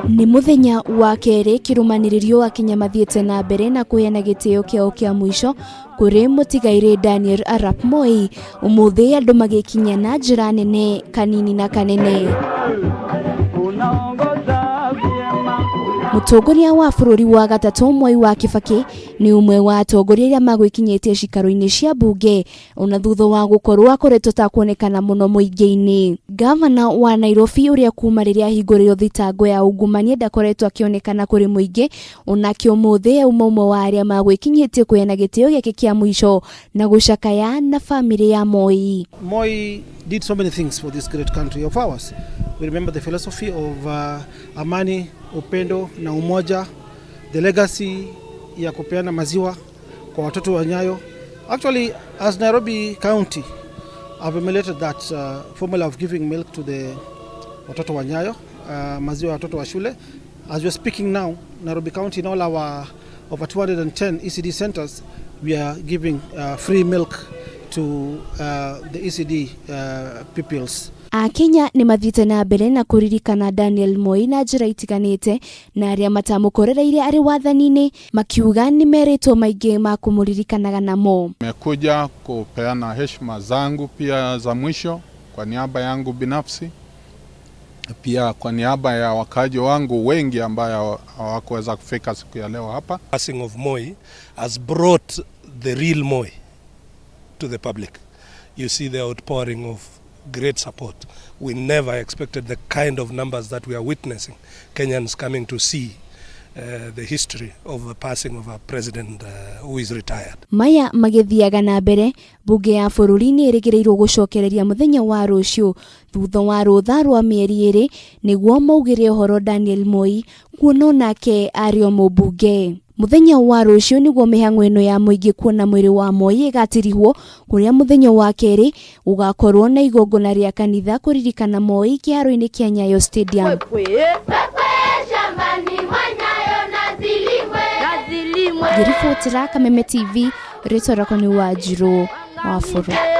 Nĩ mũthenya wa kerĩ kĩrũmanĩrĩrio Akenya mathiĩte na mbere na kũheana gĩtĩo kĩao kĩa mũico kũrĩ mũtigairĩ Daniel Arap Moi. Ũmũthĩ andũ magĩkinya na njĩra nene kanini na kanene. Mũtongoria wa bũrũri wa gatatũ Mwai wa Kibaki nĩ ũmwe wa atongoria arĩa magwĩkinyĩtie cikaro-inĩ cia mbunge ona thutha wa gũkorwo akoretwo takuonekana mũno mũingĩ-inĩ. Gavana wa Nairobi ũrĩa kuma rĩrĩa ahingũrĩirwo thitango ya ungumania ndakoretwo akĩonekana kũrĩ mũingĩ, onake ũmũthĩ auma ũmwe wa arĩa magwĩkinyĩtie kũheana gĩtĩo gĩake kĩa mũico na gũcakaya na bamĩrĩ ya Moi. Moi did so many things for this great country of ours. We remember the philosophy of amani, upendo na umoja, the legacy ya kupeana maziwa kwa watoto wa Nyayo. Actually, as Nairobi County, I've emulated that formula of giving milk to the watoto wa Nyayo, maziwa ya watoto wa shule. As we are speaking now, Nairobi County, in all our over 210 ECD centers, we are giving free milk to the ECD pupils. Akenya nĩ mathiĩte na mbere na kũririkana Daniel Moi na njĩra itiganĩte, na arĩa matamũkorereire arĩ wathani-inĩ makiuga nĩ merĩtwo maingĩ ma kũmũririkanaga namo. Nimekuja kupeana heshima zangu pia za mwisho kwa niaba yangu binafsi, pia kwa niaba ya wakaaji wangu wengi ambayo hawakuweza kufika siku ya leo hapa. Passing of Moi has brought the real Moi to the public. You see the outpouring of great support. We never expected the kind of numbers that we are witnessing. Kenyans coming to see the history of the passing of a president who is retired. Maya magĩthiaga na mbere, mbunge ya bũrũri nĩ ĩrĩgĩrĩirwo gũcokereria mũthenya wa rũciũ thutha wa rũtha rwa mĩeri 2 nĩguo maugĩre ũhoro Daniel Moi kuona onake arĩ o mũmbunge. Mũthenya wa rũciũ nĩguo mĩhang'o ĩno ya mũingĩ kuona mwĩrĩ wa Moi ĩgatirihwo, kũrĩa mũthenya wa kerĩ gũgakorwo na igongona rĩa kanitha kũririkana Moi kĩharo-inĩ kĩa Nyayo Stadium. Ngĩribotera Kameme TV, rĩtwa rĩakwa nĩ Wanjirũ wa Bũrũ.